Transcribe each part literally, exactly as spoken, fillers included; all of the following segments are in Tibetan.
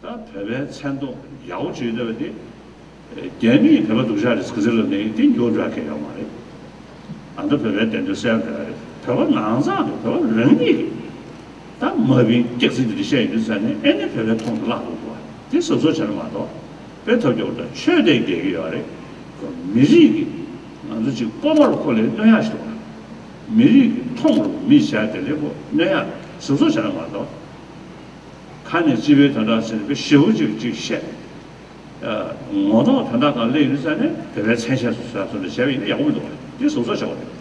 བོད་པའི་མཚན་ཐོ་ཡག་པོ་བྱེད་བསྡད་པ་དེ། རྒྱ་མིས་བོད་པ་སྡུག་ཅག་རེད་ཟེར་གི་ཟེར་ལབ་ནས་དེ་འགྱུར་འགྲོ་མཁན་ཡོད་མ་རེད། ཨ་མདོ་བོད་པའི་བདེན་དོན་གསལ་བོད་རེད། བོད་པ་ནང་ཚང་དང་བོད་པ་རང་ཉིད་ཀྱིས་ད་མ་བིན་སྐྱག་རྫུན་འདི་འདྲ་བཤད་ཡོད་དུས་ཙང་ནས་ཨེ་ནི་བོད་པའི་མཐོང་དུ་བརླག་འགྲོ་འདུག་བ། དེ་གཟབ་གཟབ་བྱས་ན་མ་གཏོགས་དཔེ་ཐབས་སྐྱོ་པོ་དང་ཆོས་དེ་འགལ་གྱི་ཡོད་རེད། མི་རིགས་ཀྱི་ང་ཚོ་ཅིག་སྤོབས་པ་རུ་ཁོ་ལས་གནོད་ཡག་ཞིག་འདུག་བ། མི་རིགས་ཀྱི་མཐོང་རུ་མི་བྱས་དེ་ལས་ཁོ་གནོད་ཡག་གཟབ་གཟབ་བྱས་ན་མ་གཏོགས། ཁ་ནས་སྤྱི་པའི་དོན་དག་ཟེར་ནས་དཔེ་ཞེ་པོ་ཅིག་ཅིག་བཤད། ངོ་ཐོག་དོན་དག་གང་སླེབས་ཡོད་ཙང་ནས་བོད་པའི་མཚན་ཤས་སུ་བཟོས་སོང་ནས་བྱས་པ་ཡིན་ན་ཡག་པོ་མི་འདུག་བ། འདི་གཟབ་གཟབ་བྱ་དགོས་རེད།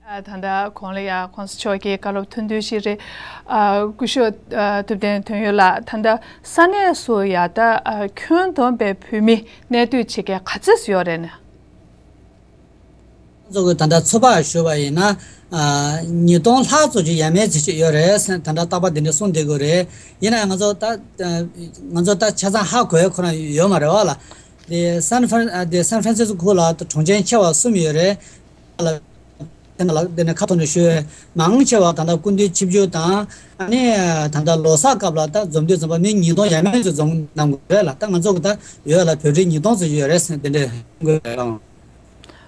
ཨ། ད་ལྟ་གོང་ལ་ཡ་གོང་ས་མཆོག་གི་བཀའ་སློབ་ཐུང་ཐུང་ཞིག་རེད། ཨ། སྐུ་ཞབས་ཨ་ཐུབ་བསྟན་དོན་ཡོད་ལགས། ད་ལྟ་ས་གནས་སུ་ཡ་ད་ཨ་ཁྱོན་བསྡོམས་པའི་བོད་མི་གནས་སྡོད་བྱེད་མཁན་ག་ཚོད་ཡོད་རེད་ན། ང་ཚོ་གི་ད་ལྟ་ཚོད་དཔག་ཞུས་པ་ཡིན་ན། ཨ། ཉིས་སྟོང་ལྷག་ཙམ་ཅིག་ཡས་མས་ཙམ་ཅིག་ཡོད་རེད། ད་ལྟ་རྟག་པར་འདི་འདྲ་གསུང་བསྡད་དགོས་རེད། ཡིན་ན་ཡང་ང་ཚོ་ད་ང་ཚོ་ད་ཆ་ཚང་ཧ་གོ་ཡ་ཁོ་རང་ཡོད་མ་རེད་བ་ལ། དེ་སན་ཧྥ་རན་ཨ། དེ་སན་ཧྥ་རན་སིས་ཀོ་ལ་གྲོང་ཁྱེར་ཆེ་བ་གསུམ་ཡོད་རེད་ལ། དེ་ནས་ལ་དེ་ནས་ཁ་ཐོག་ནས་ཞུས། མང་ཆེ་བ་ད་ལྟ་སྐུ་མདུན་ཆིབས་བསྒྱུར་དང་། ཨ་ནི་ད་ལྟ་ལོ་གསར་སྐབས་ལ་ད་འཛོམས་དུས་ཙམ་པ་མི་ཉིས་སྟོང་ཡས་མས་ཙམ་འཛོམས་གནང་དགོས་རེད་ལ། ད་ང་ཚོ་གི་ད་ཡོད་ལ་བོད་རིགས་ཉིས་སྟོང་ཙམ་ཡོད་རེད་ཟེར་དེ་འདྲས་གསུང་དགོས་རེད་ལ།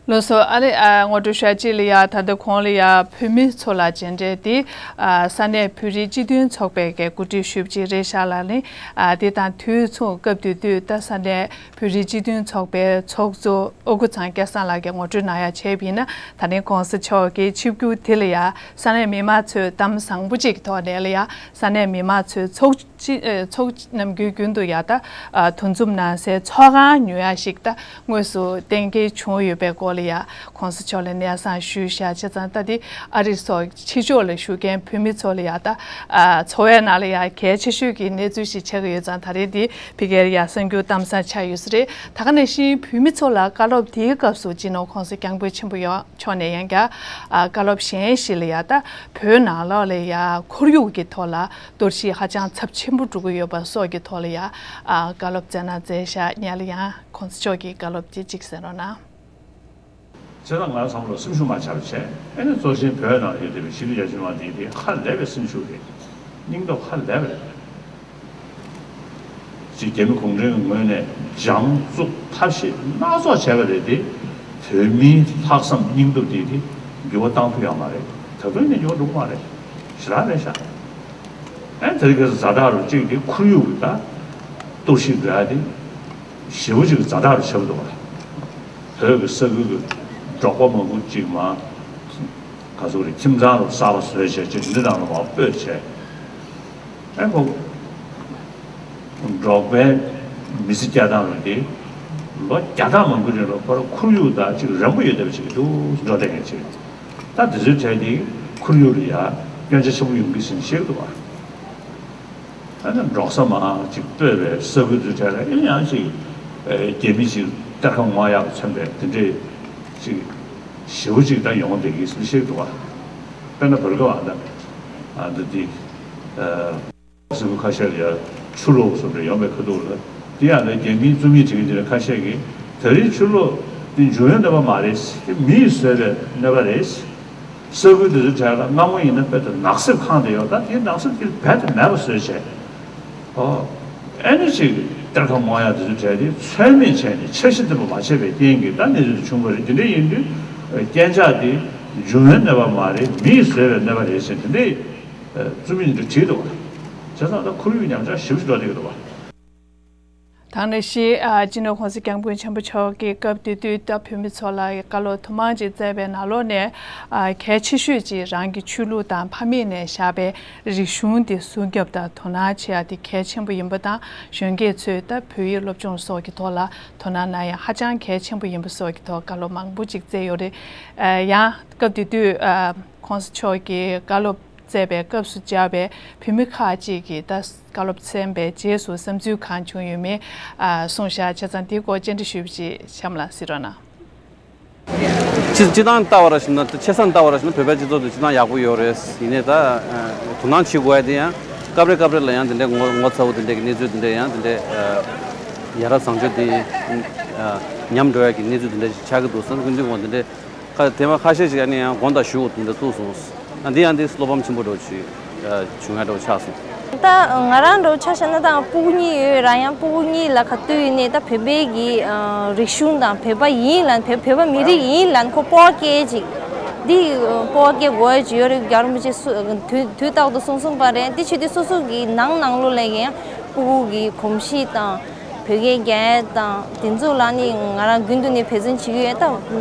ལགས་སོ། ཨ་ནི་ཨ་ངོ་སྤྲོད་ཞུ་ཡ་གཅིག་ལ་ཡ། ད་ལྟ་གོང་ལ་ཡ་བོད་མི་ཚོ་ལ་མཇལ་འཕྲད་དེ་ཨ་ས་གནས་བོད་རིགས་སྤྱི་མཐུན་ཚོགས་པའི་གི་གོ་སྒྲིག་ཞུས་པ་ཅིག་རེད་ཤག་ལ་ནི། ཨ་དེ་དང་དུས་མཚུངས་སྐབས་དེ་དུས་ད་ས་གནས་བོད་རིགས་སྤྱི་མཐུན་ཚོགས་པའི་ཚོགས་གཙོ་ཨ་ཁུ་ཚང་སྐལ་བཟང་ལགས་ཀྱིས་ངོ་སྤྲོད་གནང་ཡ་བྱས་པ་ཡིན་ན། ད་ནི་གོང་ས་མཆོག་གི་ཆིབས་བསྒྱུར་དེ་ལ་ཡ་ས་གནས་མི་མང་ཚོས་གཏམ་བཟང་པོ་ཅིག་གི་ཐོག་ནས་ལ་ཡ་ས་གནས་མི་མང་ཚོས་ཚོགས་སྤྱི་ཨ་ཚོགས་ནམ་རྒྱུན་རྒྱུན་དུ་ཡ་ད་ཨ་འདུ་འཛོམས་གནང་སའི་ཚོགས་ཁང་ཉོ་ཡ་ཞིག་ད་དངོས་སུ་གཏན་འཁེལ་བྱུང་ཡོད་པའི་སྐོར་ལ་ཡ་གོང་ས་མཆོག་ལ་གནས་ཚང་ཞུས་བཞག་བྱས་ཙང་། ད་དེ་ཨ་རི་སོགས་ཕྱི་ཕྱོགས་ལ་བཞུགས་མཁན་བོད་མི་ཚོ་ལ་ཡ་ད་ཨ་འཚོ་བའི་ནང་ལ་ཡ་གལ་ཆེ་ཤོས་ཀྱི་གནས་ཚུལ་ཞིག་ཆགས་ཀྱི་ཡོད་ཙང་། ད་རེས་འདི་ཕ་གིར་ཡ་གསར་འགྱུར་གཏམ་བཟང་ཆགས་ཡོད་ས་རེད། ད་ག་ནང་བཞིན་བོད་མི་ཚོ་ལ་བཀའ་སློབ་དེའི་སྐབས་སུ་སྤྱི་ནོར་༸གོང་ས་༸སྐྱབས་མགོན་ཆེན་པོ་མཆོག་ནས་ཡང་བསྐྱར་ཨ་བཀའ་སློབ་གཞན་ཞིག་ལ་ཡ་ད་བོད་ནང་ལོགས་ལ་ཡ་ཁོར་ཡུག་གི་ཐོག་ལ་གཏོར་བཤིག་ཧ་ཅང་ཚབས་ཆེན་པོ་འགྲོ་གི་ཡོད་པ་སོགས་ཀྱི་ཐོག་ལ་ཡ་ཨ་བཀའ་སློབ་སྩལ་གནང་མཛད་བཞག་ཉེ་ལ་ཡང་གོང་ས་མཆོག་གི་བཀའ་སློབ་དེ་གཅིག་གསན་རོགས་གནང་། བྱས་ཙང་ང་ཚང་མ་ལ་སེམས་ཤུགས་མ་ཆག་པ་བྱས། ཨེ་ནི་གཙོ་ཆེན་བོད་ནང་ཡོད་བསྡད་པའི་གཞིས་ལུས་རྒྱ་ཆེ་མི་མང་དེ་དེ་ཧ་ལས་པའི་སེམས་ཤུགས་རེད། སྙིང་སྟོབས་ཧ་ལས་པ་རེད། ཅིག་རྒྱ་མི་གུང་ཁྲན་གྱི་ངོས་ནས་སྦྱང་བཙུགས་ཐབས་ཤེས་སྣ་ཚོགས་བྱས་པ་རེད་དེ། བོད་མིའི་ལྷག་བསམ་སྙིང་སྟོབས་དེ་དེ་འགྱུར་བ་བཏང་ཐུབ་ཡོད་མ་རེད། ད་དུང་ནས་འགྱུར་བ་འགྲོ་གི་མ་རེད། ཞེ་དྲག་རེད་ཤག་ཨེ་དེ་རིང་ཁ་སང་ཛ་དྲག་རུ་གཅིག་དེ་ཁོར་ཡུག་གི་ད་གཏོར་བཤིག་འགྲོ་ཡ་དེ་ཞེ་པོ་ཅིག་ཛ་དྲག་རུ་ཆགས་འདུག་བ། བོད་ཀྱི་ས་ཁུལ་གྱི་འབྲོག་པ་མང་པོ་ཅིག་མ་ག་ཚོད་རེད། ཁྱིམ་ཚང་རུ་གསར་པ་བཟོས་བྱས་ཅིག་འདི་ནང་ལ་མར་སྤོས་བྱས། ཨེ་ཁོ་འབྲོག་པའི་མི་ཚེ་སྐྱེལ་སྟངས་རུ་དེ་ལོ་བརྒྱ་ཕྲག་མང་པོའི་རིང་ལ་ཁོ་རང་ཁོར་ཡུག་དང་ཅིག་རན་པོ་ཡོད་བསྡད་པ་ཅིག་འདུག་འགྲོ་བསྡད་མཁན་ཅིག་ད་དེ་ཚོའི་གྲས་དེ་ཁོར་ཡུག་ལ་ཡ་སྐྱོན་ཆ་ཆེན་པོ་ཡོང་གི་ཟིན་བཤད་ཀྱི་འདུག་བ། ཨ་ནི་འབྲོག་ས་མང་ཅིག་སྤོས་པའི་ས་ཁུལ་ཚོའི་གྲས་ལ་ཨེ་ཡང་ཅིག་ཨེ་རྒྱ་མི་ཅིག་གཏེར་ཁ་སྔོག་ཡག་མཚོན་པའི་དེ་འདྲས་ཅིག་ཞེ་པོ་ཅིག་ད་ཡོང་བསྡད་ཀྱི་ཟིན་བཤད་ཀྱི་འདུག་བ། དཔེར་ན་བོད་སྐབས་ཨ་ད་ཨ་ད་དེ་ཨ། ས་ཁུལ་ཁ་ཤས་ལ་ཡ་ཆུ་ལོག་བཟོ་འདྲ་ཡོང་པའི་ཁ་ཐུག་ལ། དེ་ཡང་ལ་རྒྱ་མིའི་བཙུན་མི་བྱེད་མཁན་དེ་འདྲ་ཁ་ཤས་ཀྱིས་ད་རེས་ཆུ་ལོག་དེ་འབྱུང་བའི་གནོད་པ་མ་རེད། དེ་མིས་བཟོས་པའི་གནོད་པ་རེད། ས་ཁུལ་དེ་ཚོའི་གྲས་ལ་སྔ་མོ་ཡིན་ན་དཔེ་དེ་ནགས་གསེབ་ཁང་དེ་ཡོད། ད་དེ་ནགས་གསེབ་དེ་རྦད་དེ་མེད་པ་བཟོས་བྱས། ཨོ། ཨེ་ནི་ཅིག་གཏེར་ཁ་སྔོག་ཡག་དེ་ཚོའི་གྲས་དེ་ཚོད་མེད་བྱས་ནས་འཆར་གཞི་འདི་མ་བྱས་པའི་རྐྱེན་གྱིས་ད་གནས་ཚུལ་དེ་བྱུང་བ་རེད། དེ་འདྲ་ཡིན་དུས་རྐྱེན་ཆག་དེ་འབྱུང་བའི་གནོད་པ་མ་རེད། མིས་བཟོས་པའི་གནོད་པ་རེད་ཟེར་དེ་འདྲའི་རྩོམ་ཡིག་འདི་བྲིས་འདུག་བ། བྱས་ཙང་ད་ཁོར་ཡུག་ཉམས་ཆག་ཞེ་པོ་ཅིག་འགྲོ་བསྡད་ཀྱི་འདུག་བ། ད་ནང་བཞིན་ཨ་སྤྱི་ནོར་༸གོང་ས་༸སྐྱབས་མགོན་ཆེན་པོ་མཆོག་གིས་སྐབས་དེ་དུས་ད་བོད་མི་ཚོ་ལ་བཀའ་སློབ་ཐུན་མང་ཅིག་སྩལ་བའི་ནང་ལོགས་ནས་ཨ་གལ་ཆེ་ཤོས་ཅིག་རང་གི་ཆོས་ལུགས་དང་ཕ་མེས་ནས་བཞག་པའི་རིག་གཞུང་དེ་སྲུང་སྐྱོབ་དང་དོ་སྣང་བྱེད་ཡ་དེ་གལ་ཆེན་པོ་ཡིན་པ་དང་། གཞོན་སྐྱེས་ཚོས་ད་བོད་ཡིག་སློབ་སྦྱོང་སོགས་ཀྱི་ཐོག་ལ་དོ་སྣང་གནང་ཡ་ཧ་ཅང་གལ་ཆེན་པོ་ཡིན་པ་སོགས་ཀྱི་ཐོག་བཀའ་སློབ་མང་པོ་ཅིག་སྩལ་ཡོད་རེད། ཨ་ཡང་སྐབས་དེ་དུས་ཨ་༸གོང་ས་མཆོག་གིས་བཀའ་སློབ་སྩལ་བའི་སྐབས་སུ་བཅར་བའི་བོད་མི་ཁག་ཅིག་གིས་ད་བཀའ་སློབ་གསན་པའི་རྗེས་སུ་བསམ་ཚུལ་གང་བྱུང་ཡོད་མེད་ཨ་གསུངས་བཞག་བྱས་ཙང་། དེའི་སྐོར་བཅར་འདྲི་ཞུས་པ་ཅིག་གཤམ་ལ་གཟིགས་རོགས་གནང་། སྤྱི་སྤྱི་བཏང་ལྟ་བ་ར་ཞིག་ན། ཆེ་ས་ལྟ་བ་ར་ཞིག་ན་བོད་པའི་སྤྱི་ཚོགས་དེ་སྤྱི་བཏང་ཡག་པོ་ཡོད་རེད། ཡིན་ནའི་ད་ཨ་དོ་སྣང་བྱེད་དགོས་ཡ་དེ་ཡང་སྐབས་རེ་སྐབས་རེ་ལ་ཡང་དེ་འདྲའི་ངོ་ངོ་ཚ་བོ་དེ་འདྲའི་གི་གནས་ཚུལ་དེ་འདྲ་ཡང་དེ་འདྲའི་ཨ་ཡ་རབས་བཟང་སྤྱོད་དེ་ཨ་ཉམས་འགྲོ་ཡ་གི་གནས་ཚུལ་དེ་འདྲ་ཞིག་ཆགས་ཀྱི་འདུག་བསམ། ཀུན་གྱིས་ངོ་དེ་འདྲའི་ཁ་དེ་མ་ཁ་ཤས་ཤིག་ཡང་ནས་ཡང་དགོངས་དག་ཞུ་དགོས་དེ་འདྲ་ཐུག་སོང་། ཨ་འདི་ཡང་འདི་བློ་ཕམ་ཆེན་པོ་འགྲོ་བྱུང་། བྱུང་ཡ་འདྲ་བོ་ཆགས་སོང་། ད་ང་རང་འདྲ་བོ་ཆ་བཞག་ན་ད་སྤུ་གུ་གཉིས་ཡོད་ར། ཡང་སྤུ་གུ་གཉིས་ལ་ག་དུས་ཡིན་ནའི་ད་བོད་པའི་གི་རིག་གཞུང་དང་བོད་པ་ཡིན་ལབ། བོད་བོད་པ་མི་རིགས་ཡིན་ལབ་ཁོ་སྤོབས་པ་སྐྱེ་ཅིག་འདི་སྤོབས་པ་སྐྱེ་དགོས་ཅིག་ཡོད་རེད། རྒྱལ་བ་རིན་པོ་ཆེ་སུ་དུས་དུས་རྟག་ཏུ་གསུང་གསུང་པ་རེད། འདི་ཆོས་དུས་སོ་སོ་གི་ནང་ནང་ལོགས་ལ་ཡང་སྤུ་གུ་གི་གོམས་གཤིས་དང་། བོད་སྐད་རྒྱག་ཡས་དང་དེ་ཚོ་ལ་ནི་ང་རང་རྒྱུན་དུ་ནི་འབད་བརྩོན་བྱེད་ཀྱི་ཡོད། ད་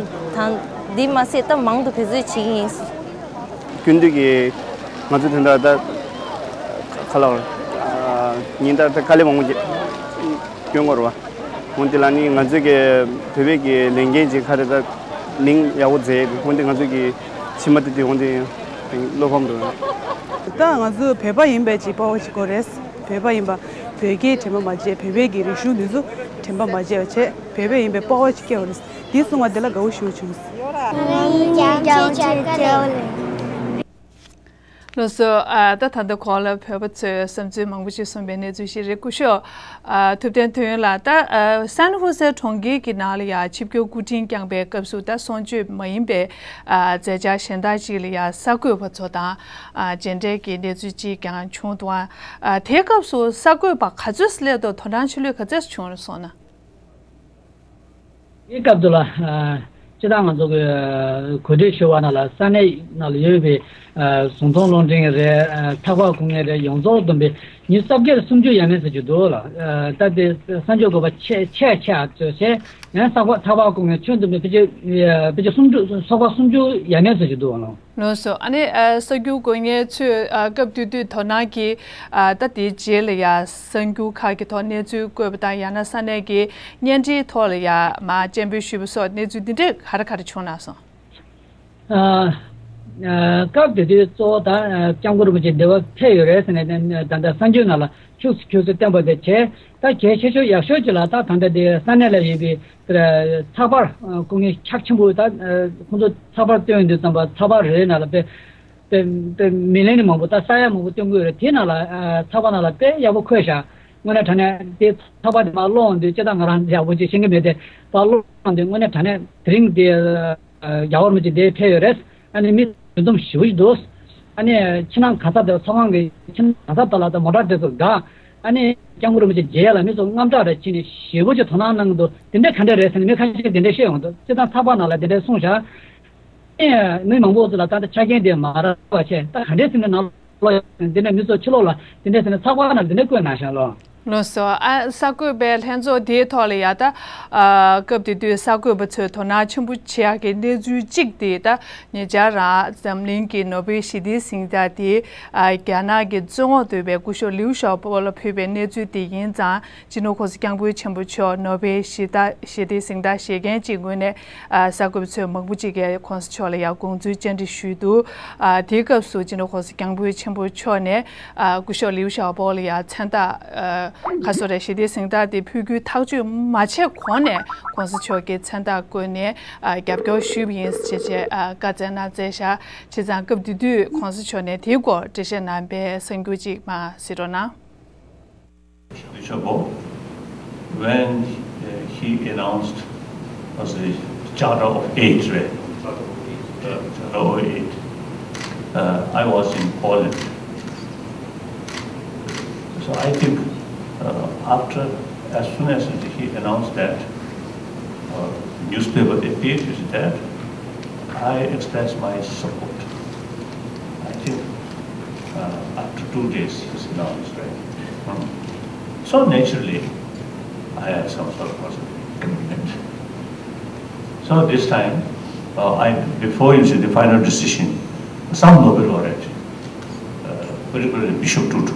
ད་འདི་མ་ཟད་ད་མང་དུ་འབད་བརྩོན་བྱེད་ཀྱི་ཡིན། རྒྱུན་དུ་གི་ང་ཚོ་དོན་དག་ད་ཁ་ལག་ཉིན་ལྟར་ད་དཀའ་ལས་མང་པོ་སྐྱོན་དགོས་རེད་བ། འོན་ཏེ་ལ་ནི་ང་ཚོའི་གི་བོད་པའི་གི་ལས་འགན་ཅིག་ག་རེ་ད་ལིང་ཡག་པོ་མཛད། འོན་ཏེ་ང་ཚོའི་གི་ཕྱི་མ་དེ་དེ་འོན་ཏེ་བློ་ཕམ་འགྲོ། ད་ང་ཚོ་བོད་པ་ཡིན་པའི་ཅིག་སྤོབས་པ་ཅིག་དགོས་རེད། བོད་པ་ཡིན་པ། བོད་སྐད་དྲན་པ་མ་བརྗེད། བོད་པའི་གི་རིག་གཞུང་འདི་ཚོ་དྲན་པ་མ་བརྗེད་པ་བྱས། བོད་པ་ཡིན་པའི་སྤོབས་པ་ཅིག་སྐྱེ་བ་རེད། འདི་གསུང་བ་འདི་ལ་དགའ་བོ་ཞེ་པོ་བྱུང་། ང་རང་ཡིན་རྒྱལ་ཆེ་ཆེ་སྐལ་ལེ། ལགས་སོ། ཨ་ད་ད་ལྟ་གོང་ལ་བོད་པ་ཚོས་བསམ་ཚུལ་མང་པོ་ཞིག་གསུངས་པའི་གནས་ཚུལ་ཞིག་རེད། སྐུ་ཞབས་ཨ་ཐུབ་བསྟན་ཐོན་ཡོང་ལགས། ད་ཨ་སན་ཧུ་སེ་གྲོང་ཁྱེར་གྱི་ནང་ལ་ཡང་ཆིབས་བསྒྱུར་སྐུ་དྲིན་བསྐྱངས་པའི་སྐབས་སུ་ད་གསུང་ཆོས་མ་ཡིན་པའི་ཨ་མཛད་འཆར་གཞན་དག་ཅིག་ལ་ཡང་གསར་འགོད་པ་ཚོ་དང་ཨ་མཇལ་འཕྲད་ཀྱི་གནས་ཚུལ་ཅིག་ཀྱང་བྱུང་འདུག་ཨ་དེའི་སྐབས་སུ་གསར་འགོད་པ་ག་ཚོད་སླེབས་འདུག་དོ་སྣང་ཆེ་ལོས་ག་ཚོད་བྱུང་སོང་ན། དེའི་སྐབས་དུ་ལ་ཨ་སྤྱི་བཏང་ང་ཚོ་གི་གོ་སྒྲིག་ཞུ་བ་ནང་ལ་ས་གནས་ནང་ལ་ཡོད་པའི་ཨ་ཟུང་འབྲེལ་རླུང་འཕྲིན་རེད། ཨ་ཚགས་པར་སྐུ་ངལ་རེད། ཡོངས་རྫོགས་བསྡོམས་པས་མི་རྩ་བརྒྱད་སུམ་ཅུ་ཡས་མས་ཟེར་གྱི་འདུག་ལ། ཨ་ད་དེ་གསར་འགོད་པ་ཆེ་ཆེ་ཆེ་ཚོས་བྱས། ཡང་ཚགས་པར་ཚགས་པར་སྐུ་ངལ་ཁྱོན་བསྡོམས་པས་ཕལ་ཆེར་ཨ་ཕལ་ཆེར་སུམ་ཅུ་ཚགས་པར་སུམ་ཅུ་ཡས་མས་ཟེར་གྱི་འདུག་ལ། ལགས་སོ། ཨ་ནི་ཨ་གསར་འགྱུར་འགོད་མཁན་ཚོས་ཨ་སྐབས་དེ་དུས་དོ་སྣང་གིས་ཨ་ད་དེའི་རྗེས་ལ་ཡ་གསར་འགྱུར་ཁག་གི་ཐོག་གནས་ཚུལ་བཀོད་པ་དང་། ཡང་ན་ས་གནས་ཀྱི་བརྙན་འཕྲིན་ཐོག་ལ་ཡ་མར་སྤྱན་འབུལ་ཞུས་པ་སོགས་གནས་ཚུལ་འདི་འདྲས་ག་རེ་ག་རེ་བྱུང་ན་སོང་། ཨ་ཨ་སྐབས་དེ་དུས་གཙོ་བོ་ད་ཨ་སྐྱབས་མགོན་རིན་པོ་ཆེ་འདི་བར་ཕེབས་ཡོད་རེད་ཟེར་ནས་ད་ལྟ་གསར་འགྱུར་ནང་ལ་ཁྱུག་ཙམ་ཁྱུག་ཙམ་བཏོན་པ་དེ་བྱས། ད་གལ་ཆེ་ཤོས་ཡག་ཤོས་ཅིག་ལ་ད་ད་ལྟ་དེ་ས་གནས་ལ་ཡོད་པའི་དེར་ཚགས་པར་སྐུ་ངལ་ཁྱབ་ཆེན་པོ་ད་ཁོང་ཚོ་ཚགས་པར་བཏོན་དུས་ཙམ་པ་ཚགས་པར་རེའི་ནང་ལ་དཔེ་དཔེ་དཔེ་མི་ལེན་ནི་མང་པོ་ད་ས་ཡ་མང་པོ་བཏོན་གི་ཡོད་རེད། དེའི་ནང་ལ་ཚགས་པར་ནང་ལ་དཔེ་ཡག་པོ་འཁོད་བཞག་དངོས་གནས་དྲང་གནས་དེ་ཚགས་པར་དེ་མར་ཀློག་འོང་དུས་སྤྱིར་བཏང་ང་རང་ཡག་པོ་ཅིག་ཤེས་ཀྱི་མེད་དེ་ཕར་ཀློག་འོང་དུས་དངོས་གནས་དྲང་གནས་དེ་རིང་དེ་རྒྱལ་བ་རིན་པོ་ཆེ་འདིར་ཕེབས་ཡོད་རེད། ཨ་ནི་མི་འདུ་འཛོམས་ཞེ་པོ་ཞིག་འདུག་ཨ་ནི་ཕྱི་ནང་གང་ས་དེར་ཚོགས་ཁང་གི་ཕྱི་ནང་གང་ས་དེ་ལ་ད་མོ་ཊ་དེ་ཚོ་འགག་ཨ་ནི་སྐྱབས་མགོན་རིན་པོ་ཆེ་མཇལ་ཡ་ལ་མི་ཚོ་དངངས་སྐྲག་རེ་བྱས་ནས་ཞེ་པོ་ཅིག་དོ་སྣང་གནང་གི་འདུག་དེ་འདྲ་ག་འདྲ་རེད་ཟེར་ནས་མི་ཁ་ཤས་ཀྱིས་དེ་འདྲ་བཤད་ཡོང་འདུག་སྤྱིར་བཏང་ཚགས་པར་ནང་ལ་དེ་འདྲ་གསུངས་བཞག་ཨ་ནི་མི་མང་པོ་ཚོ་ལ་ད་ལྟ་ཆ་རྐྱེན་དེ་མ་རག་པ་བྱས། ད་ག་འདྲས་ཟེར་ནས་ནང་ལོགས་ཡོང་དེ་འདྲ་མི་ཚོ་ཕྱི་ལོགས་ལ་དེ་འདྲས་ཟེར་ནས་ཚགས་པར་ནང་དེ་འདྲ་བཀོད་གནང་བཞག་ལོ། ལགས་སོ། ཨ་གསར་འགོད་པའི་ལྷན་ཚོགས་དེའི་ཐོག་ལ་ཡ་ད་ཨ་སྐབས་དེ་དུས་གསར་འགོད་པ་ཚོས་དོ་སྣང་ཆེན་པོ་བྱེད་ཡག་གི་གནས་ཚུལ་གཅིག་དེ་ད་ཉེ་ཆར་རང་འཛམ་གླིང་གི་ནོ་བེལ་ཞི་བདེའི་གཟེངས་རྟགས་དེ་ཨ་རྒྱ་ནག་གི་བཙོན་འོག་འདུག་པའི་སྐུ་ཞབས་ལིའུ་ཞའོ་པོ་ལ་ཕུལ་བའི་གནས་ཚུལ་དེ་ཡིན་ཙང་། སྤྱི་ནོར་༸གོང་ས་༸སྐྱབས་མགོན་ཆེན་པོ་མཆོག་ནོ་བེལ་ཞི་བདེ་ཞི་བདེའི་གཟེངས་རྟགས་བཞེས་མཁན་གཅིག་ངོས་ནས་ཨ་གསར་འགོད་པ་ཚོས་མང་པོ་ཅིག་གིས་༸གོང་ས་མཆོག་ལ་ཡང་དགོངས་ཚུལ་བཅར་འདྲི་ཞུས་འདུག་ཨ་དེའི་སྐབས་སུ་སྤྱི་ནོར་༸གོང་ས་༸སྐྱབས་མགོན་ཆེན་པོ་མཆོག་ནས་ཨ་སྐུ་ཞབས་ལིའུ་ཞའོ་པོ་ལ་ཡང་མཚན་རྟགས་ཨ་ག་སོ་རེད། ཞི་བདེའི་གཟེངས་རྟགས་དེ་ཕུལ་རྒྱུའི་ཐག་གཅོད་མ་བྱས་གོང་ནས་༸གོང་ས་མཆོག་གིས་མཚན་རྟགས་བཀོད་ནས་ཨ་རྒྱབ་སྐྱོར་ཞུས་པ་ཡིན་ཞེས་བྱས་ཨ་བཀའ་སྩལ་གནང་མཛད་བཞག་བྱས་ཙང་སྐབས་དེ་དུས་༸གོང་ས་མཆོག་ནས་དེའི་སྐོར་འགྲེལ་བཤད་གནང་པའི་གསར་འགྱུར་ཅིག་མར་གཟིགས་རོགས་གནང་། Bishop, when uh, he announced was the Charter of Eight, right? Uh, Charter of Eight. Uh, I was in Poland. So I think uh, after, as soon as he announced that, uh, newspaper appeared, is that I expressed my support. I think uh, after two days, it's announced, right? Hmm. So naturally, I had some sort of commitment. So this time, uh, I, before you see the final decision, some Nobel laureate, uh, particularly Bishop Tutu,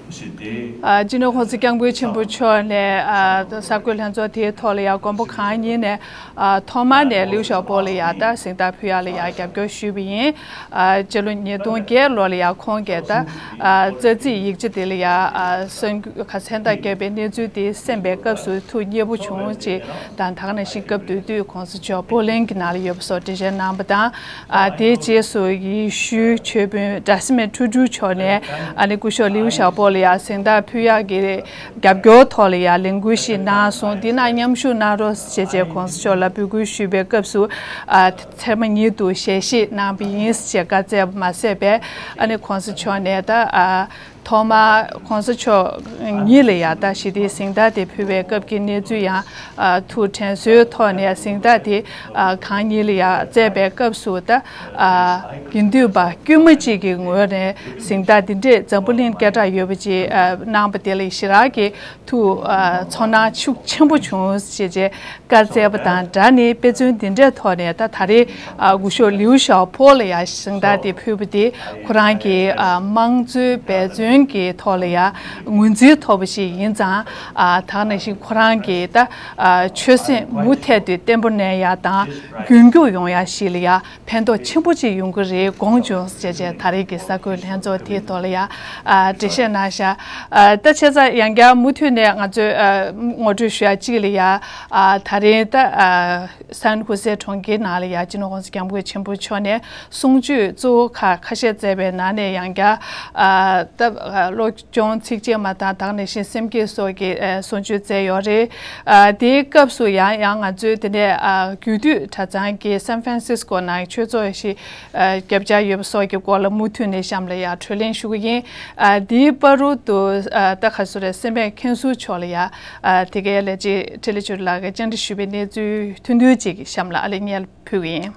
you see, they ཨ་སྤྱི་ནོར་༸གོང་ས་༸སྐྱབས་མགོན་ཆེན་པོ་མཆོག་ནས་ཨ་གསར་འགོད་ལྷན་ཚོགས་དེའི་ཐོག་ལ་ཡང་མགོན་པོ་གང་ཉིད་ནས་ཨ་ཐོག་མ་ནས་ལིའུ་ཞའོ་པོ་ལ་ཡང་ད་གཟེངས་རྟགས་ཕུལ་ཡག་ལ་ཡང་རྒྱབ་སྐྱོར་ཞུས་པ་ཡིན། ཨ་སྤྱི་ལོ་ཉིས་སྟོང་བརྒྱད་ལོ་ལ་ཡང་ཁོང་གིས་ད་ཨ་རྩ་ཚིག་ཡིག་ཆ་དེ་ལ་ཡང་ཨ་གསར་འགོད་ཁ་མཚན་རྟགས་བཀོད་པའི་གནས་ཚུལ་དེ་གསན་པའི་སྐབས་སུ་ཐུགས་མཉེས་པོ་བྱུང་ཅེས་དང་། ད་ག་ནང་བཞིན་སྐབས་དེ་དུས་༸གོང་ས་མཆོག་པོ་ལན་གྱི་ནང་ལ་ཡོད་པ་སོགས་འགྲེལ་བཤད་གནང་བ་དང་། ཨ་དེའི་རྗེས་སུ་ཡེ་ཤུའི་མཆོད་དཔོན་གྲ་སི་མེ་ཁྲུ་ཁྲུ་མཆོག་ནས་ཨ་ནི་སྐུ་ཞབས་ལིའུ་ཞའོ་པོ་ལ་ཡང་ གཟེངས་རྟགས་ཕུལ་ཡག་གི་རྒྱབ་སྐྱོར་ཐོག་ལ་ཡང་ལས་འགུལ་ཞིག་གནང་སོང་། འདི་ནང་མཉམ་ཞུགས་གནང་རོགས་ཞེས་བྱས་གོང་ས་མཆོག་ལ་འབོད་སྐུལ་ཞུས་པའི་སྐབས་སུ། ཨ། ཚད་མ་ཉིད་དུ་ཞལ་བཞེས་གནང་བ་ཡིན་ཞེས་བཀའ་སྩལ་བ་མ་ཟད་པས། ཨ་ནི་གོང་ས་མཆོག་ནས་ད། ཨ། ཐོག་མར་གོང་ས་མཆོག་ཉིད་ལ་ཡང་ད་ཞི་བདེའི་གཟེངས་རྟགས་དེ་ཕུལ་བའི་སྐབས་ཀྱི་གནས་ཚུལ་ཡང་། ཨ། ཐུགས་དྲན་གསོའི་ཐོག་ནས་གཟེངས་རྟགས་དེ། ཨ། གང་ཉིད་ལ་ཡང་སྩལ་བའི་སྐབས་སུ་ད། ཨ། དགེ་འདུན་པ་དཀྱུས་མ་གཅིག་གི་ངོས་ནས་གཟེངས་རྟགས་འདི་འདྲས་འཛམ་བུ་གླིང་སྐད་གྲགས་ཡོད་པ་ཅིག་ཨ། གནང་བ་དེ་ལ་ཞེ་དྲག་གི་ཐུགས། ཨ། ཚོར་སྣང་ཤུགས་ཆེན་པོ་བྱུང་ཞེས་བྱས་བཀའ་སྩལ་བ་དང་སྦྲགས་ནས། དཔེ་མཚོན་འདི་འདྲའི་ཐོག་ནས་ད་ད་རེས། ཨ། སྐུ་ཞབས་ལིའུ་ཞའོ་པོ་ལ་ཡང་གཟེངས་རྟགས་དེ་ཕུལ་བ་དེ་ཁོ་རང་གི། ཨ། དམངས་གཙོའི་འབད་བརྩོན་གྱི་ཐོག་ལ་ཡང་ངོས་འཛིན་ཐོབ་པ་ཞིག་ཡིན་ཙང་། ཨ། ད་ག་ནང་བཞིན་ཁོ་རང་གི་ད། ཨ། ཆོད་སེམས་མུ་མཐུད་དུ་བརྟན་པོ་གནས་ཡག་དང་། རྒྱུན་སྐྱོང་ཡོང་ཡག་ཞིག་ལ་ཡང་ཕན་ཐོགས་ཆེན་པོ་ཅིག་ཡོང་གི་རེད་དགོངས་བྱུང་ཞེས་བྱས་ད་རེས་ཀྱི་གསར་འགོད་ལྷན་ཚོགས་དེའི་ཐོག་ལ་ཡང་། ཨ། འགྲེལ་བཤད་གནང་བཞག་ཨ། ད་བྱས་ཙང་ཡང་བསྐྱར་མུ་མཐུད་ནས་ང་ཚོས། ཨ། ངོ་སྤྲོད་ཞུ་ཡག་གཅིག་ལ་ཡང་། ཨ། ད་རེས་ད། ཨ། སན་ཧུ་སེ་གྲོང་ཁྱེར་ནང་ལ་ཡང་སྤྱི་ནོར་༸གོང་ས་༸སྐྱབས་མགོན་ཆེན་པོ་མཆོག་ནས་གསུང་ཆོས་གཙོ་བོ་ཁག་ཁ་ཤས་སྩལ་བའི་ནང་ནས་ཡང་བསྐྱར། ཨ། ད། ཨ། བློ་སྦྱོང་ཚིགས་བཅད་མ་དང་། ད་ག་ནང་བཞིན་སེམས་བསྐྱེད་སོགས་ཀྱི། ཨ། གསུང་ཆོས་སྩལ་ཡོད་རེད། ཨ། དེའི་སྐབས་སུ་ཡང་ཡང་ང་ཚོས་དེ་ནས། ཨ། རྒྱུད་སྟོད་གྲྭ་ཚང་གི་སན་ཧྥ་རན་སིས་ཀོ་ནང་ཆོས་ཚོགས་ཤིག་ཨ། བརྒྱབ་འཆར་ཡོད་པ་སོགས་ཀྱི་སྐོར་ལ་མུ་མཐུད་ནས་གཤམ་ལ་ཡང་གྲོས་གླེང་ཞུ་གི་ཡིན། ཨ། འདིའི་བར་དུ། ཨ། ད་ག་སུ་རེད། སེམས་པའི་མཁན་ཟུར་མཆོག་ལ་ཡང་། ཨ། དེ་གའི་ལས་བྱེད་འཕྲིན་ལས་ཆོས་སྒྲོན་ལགས་ཀྱིས་བཅར་འདྲི་ཞུས་པའི་གནས་ཚུལ་ཐུང་ཐུང་ཅིག་གཤམ་ལ་ཨ་ལས་སྙན་ཕུལ་གི་ཡིན།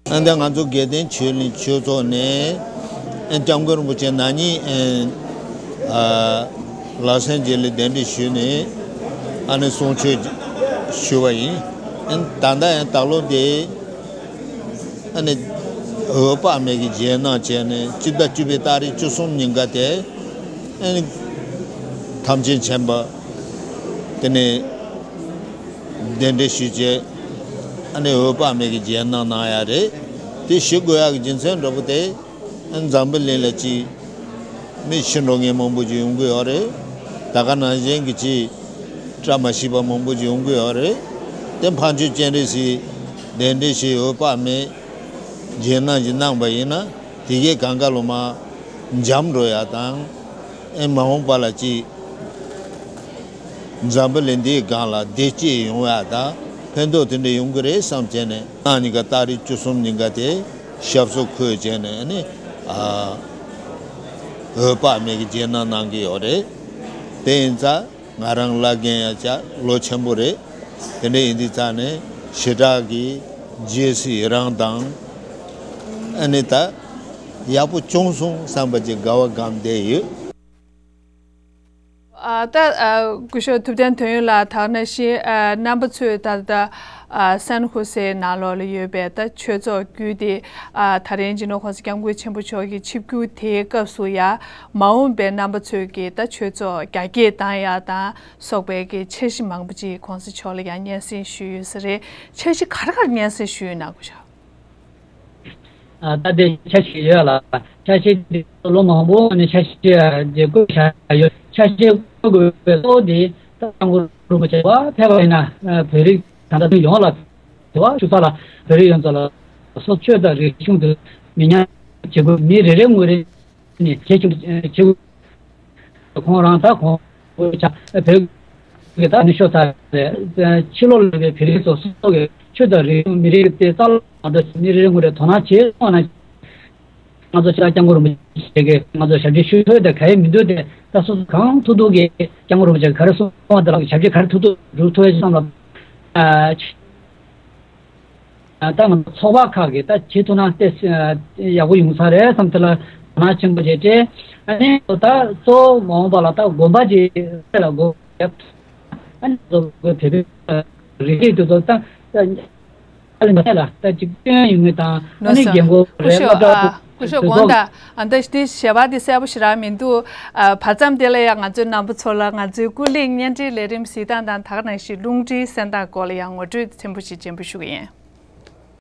ཨ། འདི་ང་ཚོ་དགེ་ལྡན་ཆོས་གླིང་ཆོས་ཚོགས་ནས། ཨ། སྐྱབས་མགོན་རིན་པོ་ཆེ་ན་ནིང་། ཨ། ལ་སན་ཇེ་ལི་གདན་འདྲེན་ཞུས་ནས། ཨ་ནི་གསུང་ཆོས་ཞུ་བ་ཡིན། ཨ། ད་ལྟ་ཡང་ད་ལོ་དེ། ཨ་ནི་འོད་དཔག་མེད་ཀྱི་རྗེས་གནང་བྱས་ནས་སྤྱི་ཟླ་བཅུ་པའི་ཏ་རིག་བཅུ་གསུམ་ཉིན་ཀ་དེ། ཨ་ནི་ཐམས་ཅད་མཁྱེན་པ་དེ་ནས་གདན་འདྲེན་ཞུས་བྱས། ཨ་ནི་འོད་དཔག་མེད་ཀྱི་རྗེས་གནང་གནང་ཡ་རེད། དེ་ཞུ་དགོས་ཡ་གི་རྒྱུ་མཚན་འདྲ་པོ་དེ། ཨ། འཛམ་བུ་གླིང་ལ་ཅིག་མི་ཕྱི་འགྲོ་མཁན་མང་པོ་ཅིག་ཡོང་གི་ཡོད་རེད། ད་ག་ནང་བཞིན་གྱི་ཅིག་བཀྲ་མ་ཤིས་པ་མང་པོ་ཅིག་ཡོང་གི་ཡོད་རེད། དེ་ཕ་ཆོས་སྤྱན་རས་གཟིགས་གདན་འདྲེན་ཞུས། འོད་དཔག་མེད་རྗེས་གནང་ཅིག་གནང་བ་ཡིན་ན། དེ་གའི་གང་ག་ལོ་མ་འཇམ་འགྲོ་ཡ་དང་། ཨེ། མ་འོངས་པ་ལ་ཅིག་འཛམ་བུ་གླིང་འདིའི་སྒང་ལ་བདེ་སྐྱིད་ཡོང་ཡ་དང་ཕན་ཐོགས་དེ་འདྲ་ཡོང་གི་རེད་བསམ་བྱས་ནས། གནངས་ཉིན་ཀ་ཏ་རིག་བཅུ་གསུམ་ཉིན་ཀ་དེ་ཞབས་སོར་འཁོད་བྱས་ནས་ནི། ཨ། འོད་དཔག་མེད་ཀྱི་རྗེས་གནང་གནང་གི་ཡོད་རེད། དེ་ཡིན་ཙང་ང་རང་བླ་རྒན་ཡང་བཅས་ལོ་ཆེན་པོ་རེད། དེ་འདྲ་ཡིན་དུས་ཙང་ནས་ཞེ་དྲག་གི་རྗེས་སུ་ཡི་རང་དང་། ཨ་ནི་ད་ཡག་པོ་བྱུང་སོང་བསམ་པ་ཅིག་དགའ་བ་སྒོམ་བསྡད་ཡོད། ཨ། ད། ཨ། སྐུ་ཞབས་ཐུབ་བསྟན་དོན་ཡོད་ལགས། ད་ག་ནང་བཞིན། ཨ། རྣམ་པ་ཚོས་ད་ལྟ། ཨ། སན་ཧུ་སེ་ནང་ལོགས་ལ་ཡོད་པའི་ད་ཆོས་ཚོགས་བརྒྱུད་དེ། ཨ། ད་རིང་སྤྱི་ནོར་༸གོང་ས་༸སྐྱབས་མགོན་ཆེན་པོ་མཆོག་གི་ཆིབས་བསྒྱུར་དེའི་སྐབས་སུ་ཡང་མ་འོངས་པའི་རྣམ་པ་ཚོས་ཀྱི་ད་ཆོས་ཚོགས་རྒྱ་སྐྱེད་བཏང་ཡག་དང་སོགས་པའི་གི་འཆར་གཞི་མང་པོ་ཅིག་༸གོང་ས་མཆོག་ལ་ཡང་སྙན་སེང་ཞུས་ཡོད་ས་རེད། འཆར་གཞི་ག་རེ་ག་རེ་སྙན་སེང་ཞུས་ཡོད་ན་སྐུ་ཞབས། ཨ། ད་དེ་འཆར་གཞི་ཡོད་ལ། འཆར་གཞི་འདི་ལོ་མང་པོ་ནས་འཆར་གཞི་བརྗེ་བཀོད་བྱ་ཡོད། འཆར་གཞི་བཀོད་དགོས་པའི་གཙོ་བོ་དེ་ད་སྐྱབས་མགོན་རིན་པོ་ཆེ་བ་ཕེབས་པ་ཡིན་ན། ཨ། བོད་རིགས་ད་ལྟ་ཡོངས་ལ། དེ་བ་ཆུ་ཚ་ལ་བོད་རིགས་ཡོངས་རྫོགས་ལ་སོ་ཆོས་དང་རིག་གཞུང་དུ་མི་ཉམས་བྱེད་དགོས། མི་རེ་རེ་ངོས་རེ་ནས་གལ་ཆེན་པོ་བྱེད་དགོས། ཁོང་རང་ད་ཁོང་བོད་ཆ་བོད་ཀྱི་ད་ནི་ཤོག་ཚ་རེད། ཕྱི་ལོགས་ལ་ཡོད་པའི་བོད་རིགས་ཚོ་སོ་སོ་གི་ཆོས་དང་རིག་གཞུང་མི་རིགས་དེ་རྩ་ལ་མ་འདྲ་ཞིག་མི་རེ་རེ་ངོས་རེ་དོ་སྣང་བྱེད་སོང་ན། ང་ཚོ་ཕྱི་ལ་སྐྱབས་མགོན་རིན་པོ་ཆེ་གིས་ང་ཚོ་ཞབས་ཕྱི་ཞུ་ཐུབ་དེ་ག་ཡེ་མི་འདུག་དེ་ད་སོ་སོ་གང་ཐུབ་ཐུབ་ཀྱིས་སྐྱབས་མགོན་རིན་པོ་ཆེ་གིས་ག་རེ་གསུངས་པ་དེ་ལ་ཞབས་ཕྱི་ག་རེ་ཐུབ་ཐུབ་སྒྲུབ་ཐུབ་ཡ་བསམ་ལ། ད་ང་ཚོ་ཚོགས་པ་ཁག་གིས་ད་བྱེད་ཐུབ་ན་དེ་ཡག་པོ་ཡོང་ས་རེད་བསམ་དེ་ལ་དོ་སྣང་ཆེན་པོ་བྱས་ཏེ། ཨ་ནི་ད་གཙོ་བོ་མ་འོངས་པ་ལ་ད་དགོན་པ་ཅིག་ལ་སྒོ་ཕྱེ། ཨ་ནི་ང་ཚོ་བོད་པའི་རིག་གནས་དེ་ཚོ་ད། ཨ་ལེ་མ་ལ་ད་ཅིག་སྐྱོན་ཡོང་ངེས་དང་། ཨ་ནི་རྒན་གོག་རེད། སློབ་གྲྭ་སྐུ་ཞབས་དགོངས་དག་ཨ་ད་དེ་ཞལ་པར་དེ་གསལ་པོ་ཞེ་དྲག་མི་འདུག་ཨ། བར་མཚམས་དེ་ལ་ཡང་ང་ཚོའི་རྣམ་པ་ཚོ་ལ་ང་ཚོའི་ཀུན་གླེང་བརྙན་འཕྲིན་ལས་རིམ་གཟིགས་སྟངས་དང་ད་ག་ནང་བཞིན་རླུང་འཕྲིན་གསན་སྟངས་སྐོར་ལ་ཡང་ངོ་སྤྲོད་ཕྲན་བུ་ཞིག་རྒྱས་པོ་ཞུ་གི་ཡིན།